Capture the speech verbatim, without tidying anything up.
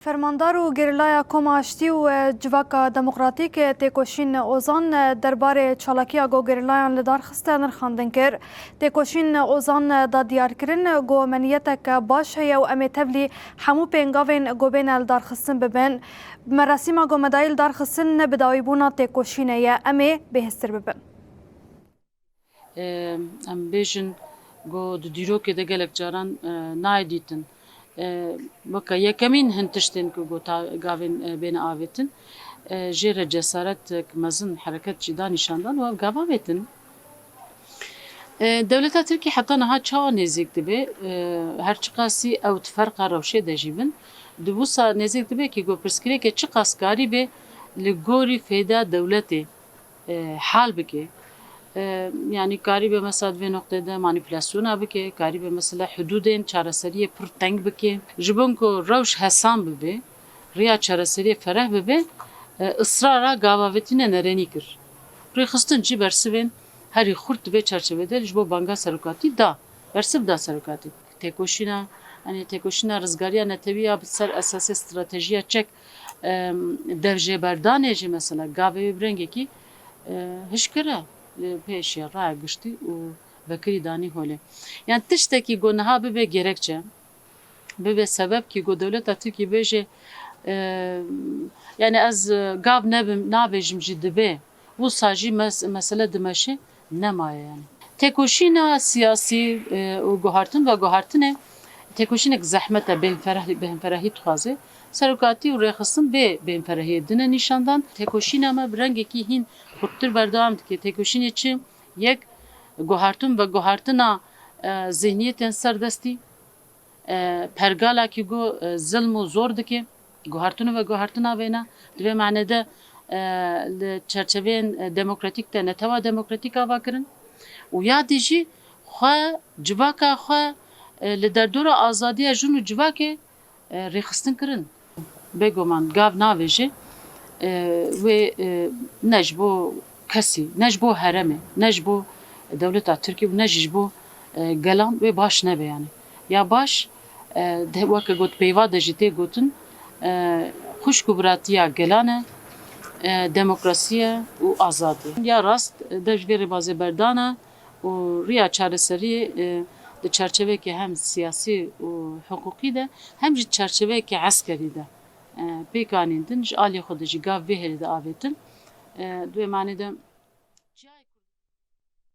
Fermandar û gerîlaya Koma Aştî û Civaka Demokratîk Têkoşîn Ozan derbarê çalakiya ku gerîlayan li dar xiste nirxandin kir. Têkoşîn Ozan da diyar kirin ku me niyetek baş heye û em ê tevlî hemû pêngavên ku bêne li dar xistin bibin. Merasîma ku me dayî li dar xistin ne bi dawîbûna têkoşînê ye, em ê bêhêztir bibin. Em bêjin ku di dîrokê de gelek caran nayê dîtin. Weke yekemîn hin tiştên ku gota gavên bêne avêtin, jê re cesaretek mezin hereket jî da nîşandan û ev gav avêtin. Dewleta Tirkî heta niha çawa nêzîk dibe, her çiqasî ew di ferqa rewşê de jî bin, di wisa nêzîk dibe kî ku pirsgirêkê çiqas karîbe li gorî fêda dewletê e, hal bike. E, yanî karîbe mesela di vê noqtê de manîpulasyona bike, karîbe mesela hudûdên çareseriyê pir teng bike. Ji bo ku rewş hesan bibe, riya çareseriyê fereh bibe, e, israra gavavêtîne nerênî kir. Rêxistin jî bersivên herî xurt di vê çarçevê de ji bo banga serokatî da, bersiv da serokatî. Têkoşîna, yanî têkoşîna rizgariya netewî ya bi ser esasê stratejiya çek, em, devjêberdanê jî mesela gavê wê bi rengekî, e, hişkir e, e, pêşiya raya giştî û vekirî danî holê. Yanî tiştekî ku niha bibe gerekçe, bibe sebeb kî ku dewleta Tirkî bêje, e, yanî ez, e, gav nebim, nabêjim jî dibe. Wisa jî mes-, mesele dimeşe nemaye yanî. Têkoşîna siyasî, e, û guhartin veguhartinê têkoşînek zehmet e, bêhnfereh-, bêhnferehî dixwaze. Serokatî û rêxistin vê bêhnferehiyê dine nîşandan. Têkoşîna me bi rengekî hîn xurttir berdewam dike. Têkoşînê çi? Yek, guhartin veguhartina, e, zihniyetên serdestî, e, pergalakî ku, e, zilm û zor dike, guhartin û veguhartina vêne, di vê manê de, e, li çerçeveyên, e, demokratîk de netewa demokratîk ava kirin û ya dî jî xwe, civaka xwe, e, li derdora azadiya jin û civakê, e, rêxistin kirin. Bêguman gav navêje, e, wê, e, ne ji bo kesî, ne ji bo herêmê, ne ji bo dewleta Tirkî û ne jî ji bo, e, gelan wê baş nebe yanî. Ya baş, e, de, weke got peyva de jî tê gotin, e, xwişk û biratiya gelan e, e, demokrasî ye û azadî. Ya rast, e, dev ji vê rêbazê berdan e û riya çareseriyê, e, di çerçeveyeke hem siyasî û hiqûqî de hem jî di çerçeveyeke eskerî de, e, pêk anîn din, ji aliyê xwe de jî gav vê herî de avêtin. E, di vê manê de